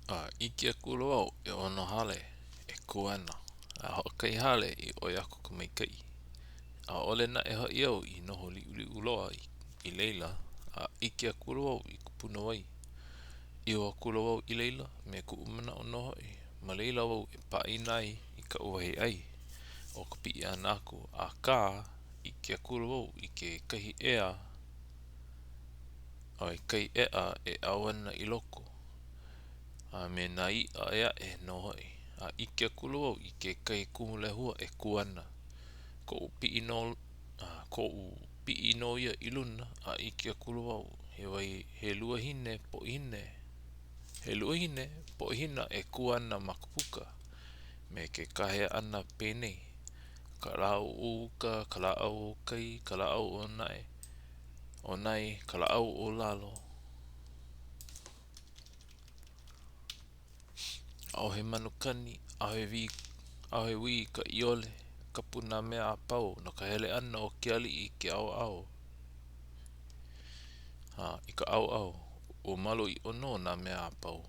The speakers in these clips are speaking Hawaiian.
A ʻike akula wau ʻeono hale e kū ana, a hoʻokahi hale i ʻoi aku ka maikaʻi. ʻAʻole naʻe hoʻi au i noho liʻuliʻu loa i laila a ʻike akula wau i ka punawai. Iho akula wau i laila me kuʻu manaʻo nō hoʻi ma laila wau e pāʻina ai i kaʻu wahi ʻai o ka piʻi ʻana aku, akā, ʻike akula wau i kekahi ea i kahi ʻeʻa e ʻau ana i loko, a me nā iʻa ʻē aʻe nō hoʻi, a ʻike akula wau i kekahi kumu lehua e kū ana. Koʻu piʻi nō koʻu piʻi nō ia i luna, a ʻike akula wau he wahi he luahine poʻihine he luahine poʻihina e kū ana ma ka puka me ke kāhea ʻana penei, Ka lāʻau o uka, ka lāʻau o kai, ka lāʻau o nae, o nae, ka lāʻau o lalo. ʻAʻohe manu kani, ʻaʻohe wī, ʻaʻohe wī i ka ʻiole. Kapu nā mea a pau no ka hele ʻana o ke aliʻi i ke ʻaoʻao. A i ka ʻaoʻao, ua malo ʻiʻo nō nā mea a pau.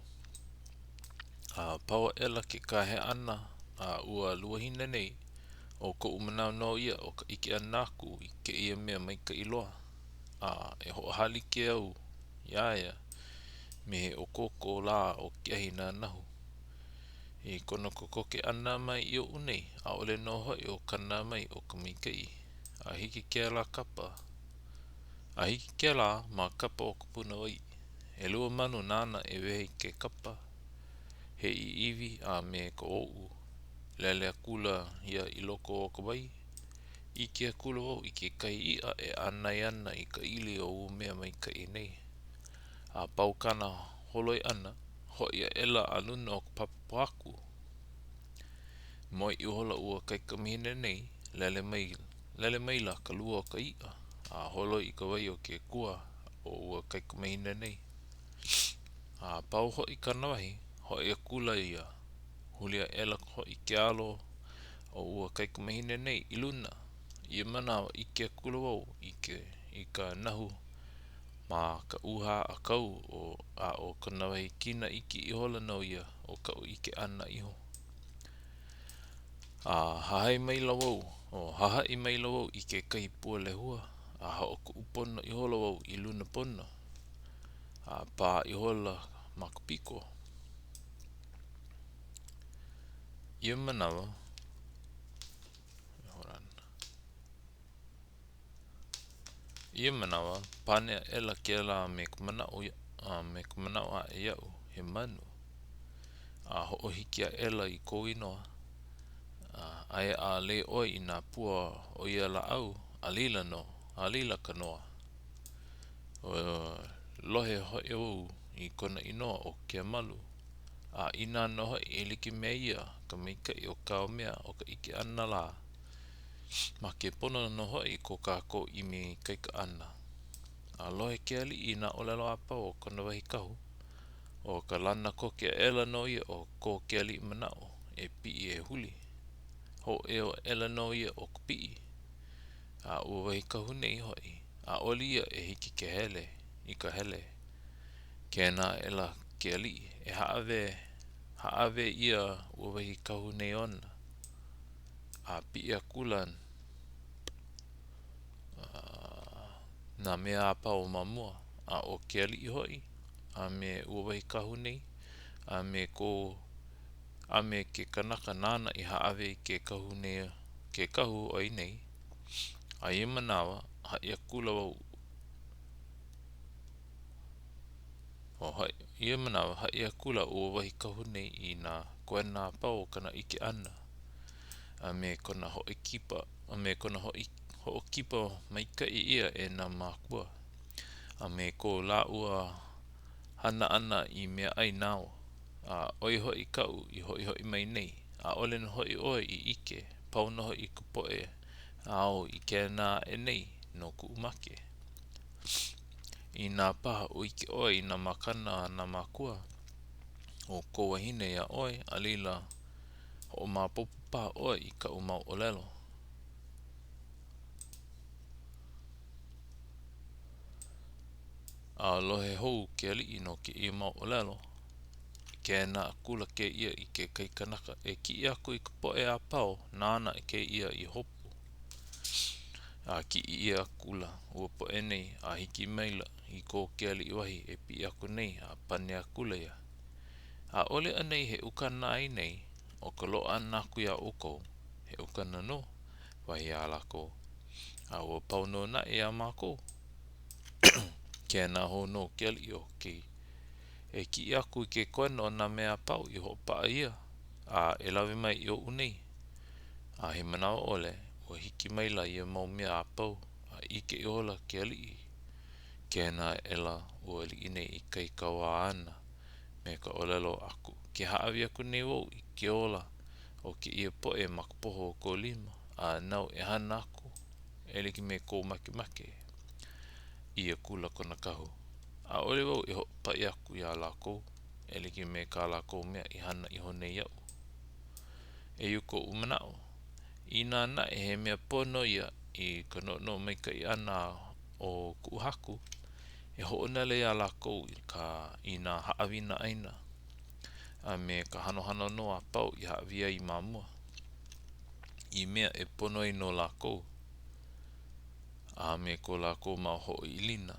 A pau aʻela ke kāhea ʻana a ua luahine nei, ʻo koʻu manaʻo nō ia o ka ʻike ʻana aku i kēia mea maikaʻi loa, a e hoʻohālike au iā ia me he okōko lā o ke ahi nānahu. I kona kokoke ʻana mai i oʻu nei, ʻaʻole nō hoʻi o kana mai ʻo ka maikaʻi, a hiki kēlā kapa, a hiki kēlā ma kapa o ka punawai. ʻElua manu nāna e wehe i ke kapa, he ʻiʻiwi a me ka ʻōʻū. Lele akula ia i loko o ka wai. ʻIke akula wau i kekahi iʻa e ʻānai ana i ka ʻili o ua mea maikaʻi nei. A pau kāna holoi ʻana, hoʻi aʻela a luna o ka papa pōhaku. Moe ihola ua kaikamahine nei, lele mai, lele maila ka lua o ka iʻa, a holoi i ka wai o ke kua o ua kaikamahine nei. A pau hoʻi kāna wahi, hoʻi akula ia. Huli aʻela hoʻi ke alo o ua kaikamahine nei i luna. I ia manawa, ʻike akula wau i ke i ka nahu ma ka ʻūhā ʻākau o a ʻo kona wahi kina iki ihola nō ia o kaʻu ʻike ʻana iho. A hahai maila wau, o hahaʻi maila wau i kekahi pua lehua, a hoʻokuʻu pono ihola wau i luna pono, a pā ihola ma ka piko. Ia manawa, ia manawa, pane aʻela kēlā me ka manaʻo a me ka manaʻo aʻe iaʻu, he manu. A hoʻohiki aʻela i kou inoa, a aia a lei ʻoe i nā pua o ia lāʻau, a laila nō, a laila ka noa. Ua lohe hoʻi wau i kona inoa ʻo Keamalu, a inā nō hoʻi e like me ia ka maikaʻi o kāu mea o ka ʻike ʻana lā, makepono nō hoʻi ko kākou ʻimi ikaika ʻana. A lohe ke aliʻi i nā ʻōlelo a pau o kona wahi kahu, ʻo ka lana koke aʻela nō ia o ko ke aliʻi manaʻo e piʻi e huli. Hōʻeo aʻela nō ia o ka piʻi. A ua wahi kahu nei hoʻi, ʻaʻole ia e hiki ke hele i ka hele. Kēnā aʻela ke aliʻi e hāʻawe, hāʻawe ʻia ua wahi kahu nei ona. A piʻi akula nā mea a pau ma mua, a ʻo ke aliʻi hoʻi, a me ua wahi kahu nei, a me ko, a me ke kanaka nāna i hāʻawe i ke kahu nei, ke kahu ʻai nei. A ia manawa, haʻi akula wau, o haʻi, ia manawa, haʻi akula ua wahi kahu nei i nā koena a pau o kona ʻike ʻana, a me kona hoʻokipa, a me kona hoʻi, hoʻokipa maikaʻi ʻia e nā mākua, a me ko lāua hana ʻana i meaʻai nāu, a ʻo ia hoʻi kaʻu i hoʻihoʻi mai nei, ʻaʻole nō hoʻi ʻoe i ʻike, pau nō hoʻi ka poʻe āu i kēnā aʻe nei no kuʻu make. Inā paha ua ʻike ʻoe i nā makana a nā mākua o kou wahine iā ʻoe, a laila, hoʻomaopopo paha ʻoe i kaʻu mau ʻōlelo. A lohe hou ke aliʻi no kēia mau ʻōlelo. Kēnā akula kēia i ke kaikanaka e kiʻi aku i ka poʻe a pau nāna kēia i hopu. A kiʻi ʻia akula ua poʻe nei a hiki maila i ko ke aliʻi wahi e piʻi aku nei a pane akula ia, ʻAʻole anei he ukana ai nei ʻo ka loaʻa ʻana aku iā ʻoukou? He ukana nō, wahi a lākou, a ua pau nō naʻe iā mākou. Kēnā hou nō ke aliʻi o kei e kiʻi aku i ke koena o nā mea a pau i hoʻopaʻa ʻia, a e lawe mai i oʻu nei. A he manawa ʻole, ua hiki maila ia mau mea a pau, a ʻike ihola ke aliʻi. Kēnā aʻela ua aliʻi nei i kaikauā āna, me ka ʻōlelo aku, Ke hāʻawi aku nei wau i ke ola o kēia poʻe ma ka poho o kou lima, a nāu e hana aku e like me kou makemake. ʻĪ akula kona kahu, ʻAʻole wau e hoʻopaʻi aku iā lākou, e like me kā lākou mea i hana iho nei iaʻu. Eia koʻu manaʻo, inā naʻe he mea pono ia i ka noʻonoʻo maikaʻi ʻana o kuʻu haku, e hoʻonele iā lākou i ka i nā haʻawina ʻāina a me ka hanohano nō a pau i hāʻawi ai ma mua, i mea e pono ai no lākou a me ko lākou mau hoʻoilina.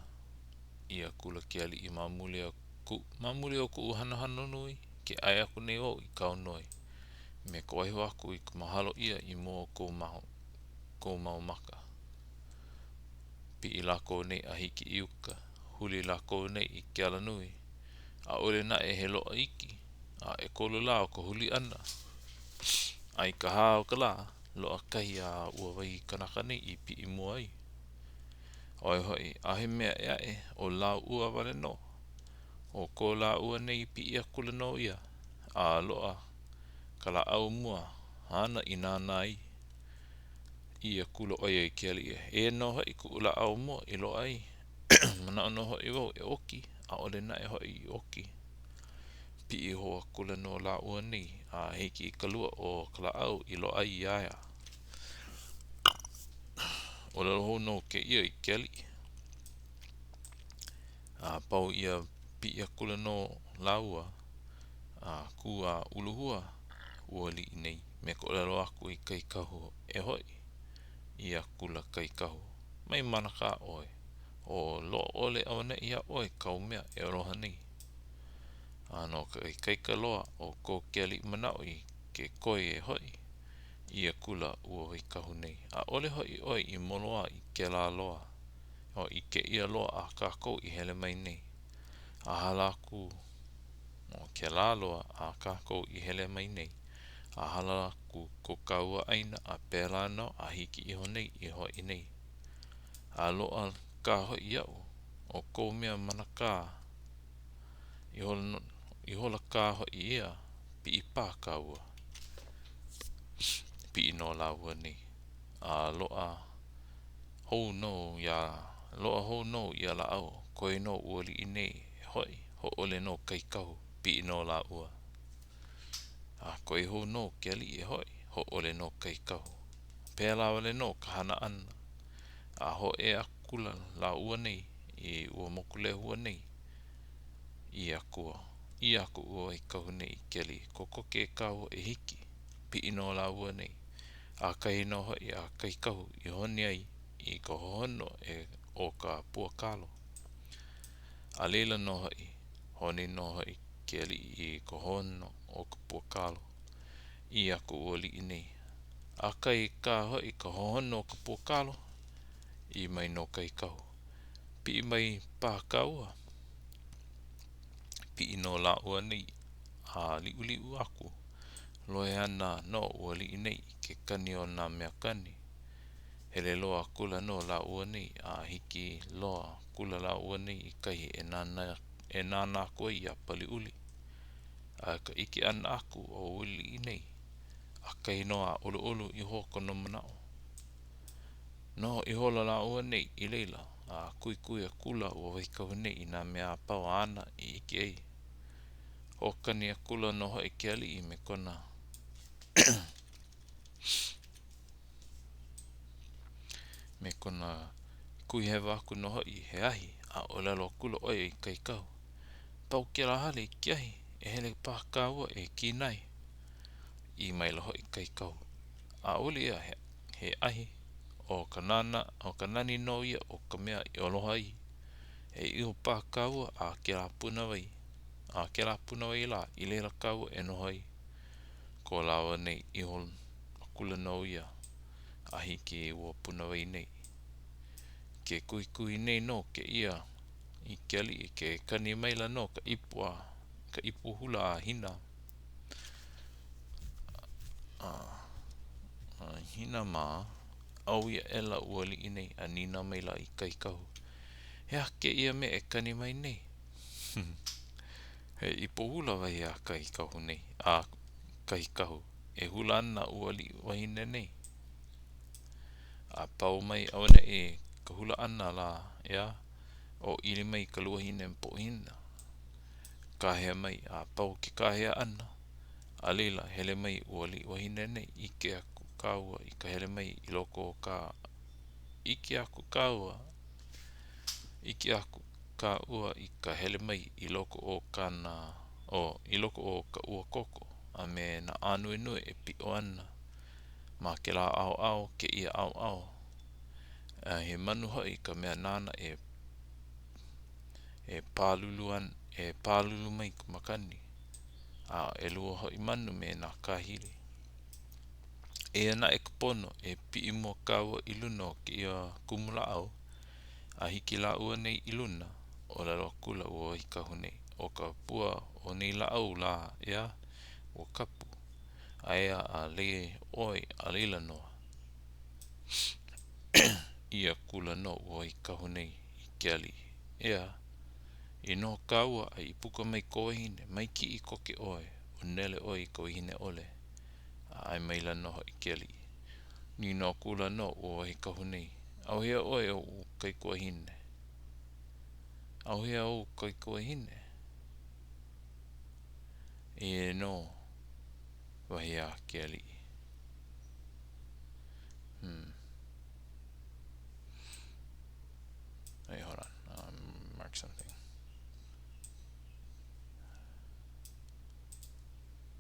ʻĪ akula ke aliʻi ma muli o kuʻu, ma muli o kuʻu hanohano nui, ke ʻae aku nei wau i kāu noi, me ka waiho aku i ka mahalo ʻia i mua o kou mau, kou mau maka. Piʻi lākou nei a hiki i uka, huli lākou nei i ke alanui, ʻaʻole naʻe he loaʻa iki, a ʻekolu lā o ka huli ʻana. A i ka hā o ka lā, loaʻa kahi a ua wahi kanaka nei i piʻi mua ai. ʻO ia hoʻi, ʻaʻohe mea ʻē aʻe, ʻo lāua wale nō. ʻO ko lāua nei piʻi akula nō ia, a loaʻa ka lāʻau mua āna i nānā ai. ʻĪ akula ʻo ia i ke aliʻi, Eia nō hoʻi kuʻu lāʻau mua i loaʻa ai. Manaʻo nō hoʻi wau e ʻoki, ʻaʻole naʻe hoʻi i ʻoki. Piʻi hou akula nō lāua nei a hiki i ka lua o ka lāʻau i loaʻa ai iā ia. ʻŌlelo hou nō kēia i ke aliʻi. A pau ia piʻi akula nō lāua a kū a uluhua ua aliʻi nei me ka ʻōlelo aku i kahi kahu e hoʻi. ʻĪ akula kahi kahu, Mai manakā ʻoe, o loaʻa ʻole auaneʻi iā ʻoe kāu mea e aloha nei. A no ka ikaika loa o ko ke aliʻi manaʻo i ke koi e hoʻi, ʻī akula ua wahi kahu nei, ʻAʻole hoʻi ʻoe i moloā i kēlā loa, o i kēia loa a kākou i hele mai nei, a hala aku o kēlā loa a kākou i hele mai nei, a hala aku ko kāua ʻāina a pēlā nō a hiki iho nei i Hawaiʻi nei. A loaʻa kā hoʻi iaʻu, ʻo kou mea manakā ihola, ihola kā hoʻi ia, piʻi paha kāua. Piʻi nō lāua nei, a loaʻa hou nō iā, loaʻa hou nō ia lāʻau, koi nō ua aliʻi nei e hoʻi, hōʻole nō kahi kahu, piʻi nō lāua. A koi hou nō ke aliʻi e hoʻi, hōʻole nō kahi kahu. Pēlā wale nō ka hana ʻana, a hōʻea akula lāua nei i ua Mokulehua nei. ʻĪ aku, ʻī aku ua wahi kahu nei i ke aliʻi, Kokoke kāua e hiki, piʻi nō lāua nei. ʻAkahi nō hoʻi a kahi kahu i honi ai i ka hohono e o ka pua kalo. A laila nō hoʻi, honi nō hoʻi ke aliʻi i ka hohono o ka pua kalo. ʻĪ aku ua aliʻi nei, ʻAkahi kā hoʻi ka hohono o ka pua kalo? ʻĪ mai nō kahi kahu, Piʻi mai paha kāua. Piʻi nō lāua nei a liʻuliʻu aku, lohe ana nō ua aliʻi nei i ke kani o nā mea kani. Hele loa akula nō lāua nei a hiki loa akula lāua nei i kahi e nānā e nānā aku ai iā Paliuli. A i ka ʻike ʻana aku o ua aliʻi nei, ʻakahi nō a ʻoluʻolu iho kona manaʻo. Noho ihola lāua nei i laila, a kuhikuhi akula ua wahi kahu nei i nā mea a pau āna i ʻike ai. Hoʻokani akula nō hoʻi ke aliʻi me kona me kona kuhihewa aku nō hoʻi he ahi, a ʻōlelo akula ʻo ia i kahi kahu, Pau kēlā hale i ke ahi. E hele paha kāua e kinai. ʻĪ maila hoʻi kahi kahu, ʻAʻole ia he ahi, ʻo ka nānā, ʻo ka nani nō ia o ka mea i aloha ai. E iho paha kāua a kēlā punawai, a kēlā punawai lā, i laila kāua e noho ai. Ko lāua nei iho akula nō ia a hiki i ua punawai nei. Ke kuhikuhi nei nō kēia i ke aliʻi, ke kani maila nō ka ipu a ka ipu hula a Hina. A, a Hina mā, ʻaui aʻela ua aliʻi nei a nīnau maila i kahi kahu, He aha kēia mea e kani mai nei? He ipu hula, wahi a kahi kahu nei, a kahi kahu, e hula ana ua aliʻi wahine nei. A pau mai auaneʻi ka hula ʻana lā, ʻeā, ʻōʻili mai ka luahine poʻohina. Kāhea mai, a pau ke kāhea ʻana, a laila, hele mai ua aliʻi wahine nei, ʻike aku kāua i ka hele mai i loko o ka, ʻike aku kāua, ʻike aku kāua i ka hele mai i loko o kāna, o, i loko o ka uakoko a me nā ānuenue e piʻo ana ma kēlā ʻaoʻao kēia ʻaoʻao. A he manu hoʻi ka mea nāna e e pālulu an, e pālulu mai ka makani, a ʻelua hoʻi manu me nā kāhili. Eia naʻe ka pono, e piʻi mua kāua i luna o kēia kumulāʻau, a hiki lāua nei i luna, ʻōlelo akula ua wahi kahu nei, ʻo ka pua o nei lāʻau lā, ʻeā, ua kapu. Aia a lei ʻoe a laila nō. ʻĪ akula nō ua wahi kahu nei i ke aliʻi, ʻEā, i noho kāua a i puka mai kō wahine, mai kiʻi koke ʻoe, o nele ʻoe i ka wahine ʻole. A ʻae maila nō hoʻi ke aliʻi. Nīnau akula nō ua wahi kahu nei, ʻAuhea ʻoe e oʻu kaikuahine? ʻAuhea ou kaikuahine? Eia nō, wahi a ke aliʻi. Hmm. Wait, hold on. Um, mark something.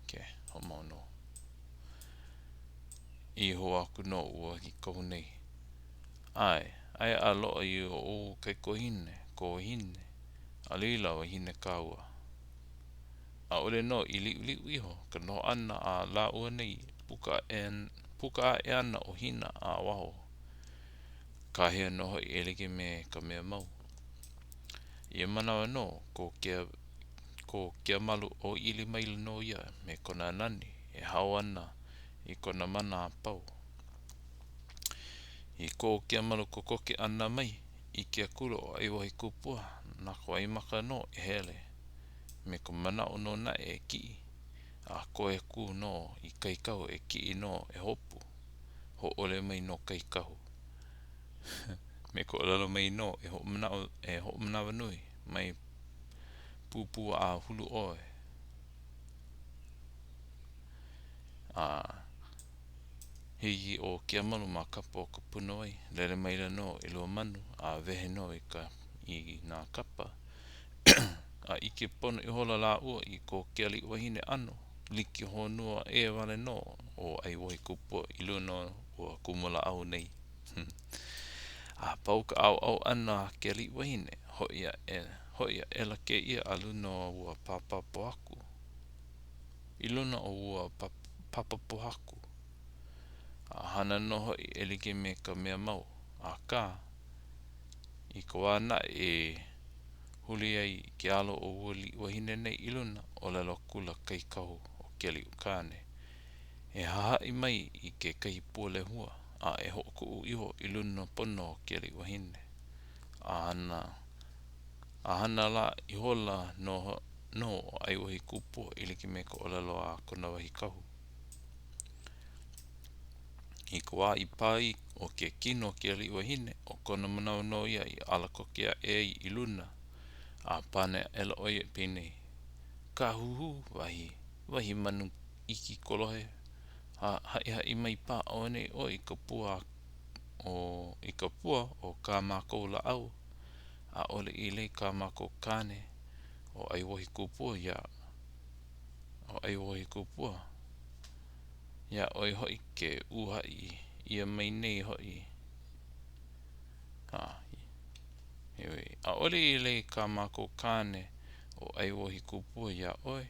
Okay, hoʻomau nō. ʻĪ hou aku nō ua wahi kahu nei. ʻAe, aia a loaʻa i ou kaikuahine, kō wahine, a laila wahine kāua. ʻAʻole nō i liʻuliʻu iho ka noho ʻana a lāua nei, puka aʻe, puka aʻe ana ʻo Hina a waho. Kāhea nō hoʻi e like me ka mea mau. I ia manawa nō, ko ke, ko Keamalu ʻōʻili maila nō ia me kona nani e hao ana i kona mana a pau. I ko Keamalu kokoke ʻana mai, ʻike akula ʻo ʻAiwahīkupua, na ka waimaka nō e hele, me ka manaʻo nō naʻe e kiʻi, a koe aku nō i kahi kahu e kiʻi nō e hopu. Hōʻole mai nō kahi kahu. Me ka ʻōlelo mai nō e hoʻomanaʻo, e hoʻomanawanui, mai pūpū a hulu ʻoe. A hiki ʻo Keamalu ma kapa o ka punawai, lele maila nō ʻelua manu a wehe nō i ka i nā kapa. A ʻike pono ihola lāua i ko ke aliʻi wahine ʻano like honua ʻē wale nō ʻo ʻAiwohikupua i luna o ua kumulāʻau nei. A pau ka ʻaoʻao ʻana a ke aliʻi wahine, hoʻi aʻe, hoʻi aʻela kēia a luna o ua papa pōhaku. I luna o ua papa pōhaku. A hana nō hoʻi e like me ka mea mau, akā, i ka wā naʻe e huli ai ke alo o ua aliʻi wahine nei i luna, ʻōlelo akula kahi kahu o ke aliʻi kāne, E hahaʻi mai i kekahi pua lehua, a e hoʻokuʻu iho i luna pono o ke aliʻi wahine. A hana, a hana lā ihola nō nō ʻo ʻAiwohikupua e like me ka ʻōlelo a kona wahi kahu. I ka wā i pā ai ʻo ke kino o ke aliʻi wahine, ʻo kona manawa nō ia i ala koke aʻe ai i luna, a pane aʻela ʻo ia penei, Kāhūhū, wahi, wahi manu iki kolohe, a haʻihaʻi mai paha auaneʻi ʻoe i ka pua o, i ka pua o kā mākou lāʻau, ʻaʻole i lei kā mākou kāne ʻo ʻAiwohikupua iā. ʻo ʻAiwohikupua, Iā ʻoe hoʻi ke uhaʻi ʻia mai nei hoʻi, a, ʻaʻole i lei kā mākou kāne ʻo ʻAiwohikupua iā ʻoe,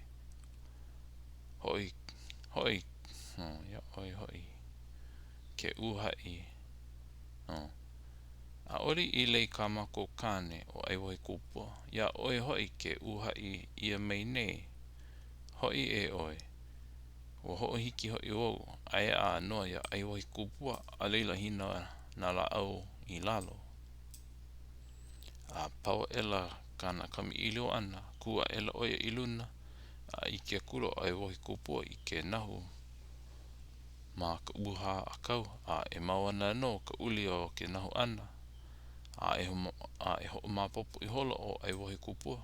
hoʻi, hoʻi, iā ʻoe hoʻi ke uhaʻi, ʻAʻole i lei kā mākou kāne ʻo ʻAiwohikupua, iā ʻoe hoʻi ke uhaʻi ʻia mai nei hoʻi e ʻoe, ua hoʻohiki hoʻi wau, aia a noa iā ʻAiwohikupua, a laila hina nā lāʻau i lalo. A pau aʻela kāna kamaʻilio ʻana, kū aʻela ʻo ia i luna, a ʻike akula ʻo ʻAiwohikupua i ke nahu ma ka ʻūhā ʻākau, a e mau ana nō ka uli o ke nahu ʻana, a e a e hoʻomaopopo ihola ʻo ʻAiwohikupua,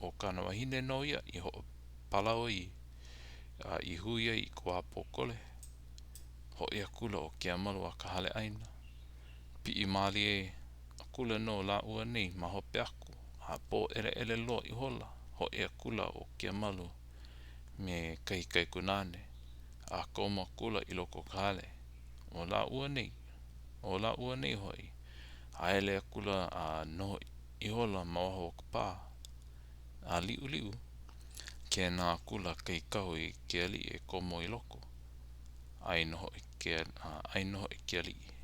ʻo kāna wahine nō ia i hoʻopalau ai a i hui ai i ka wā pōkole. Hoʻi akula ʻo Keamalu a ka hale ʻaina. Piʻi mālie akula nō lāua nei ma hope aku, a pōʻeleʻele loa ihola, hoʻi akula ʻo Keamalu me kahi kaikunāne, a komo akula i loko o ka hale. ʻO lāua nei, ʻo lāua nei hoʻi, haele akula a noho ihola ma waho o ka pā. A liʻuliʻu, kēnā akula kahi kahu i ke aliʻi e komo i loko. ʻAe nō hoʻi ke, ʻae nō hoʻi ke aliʻi.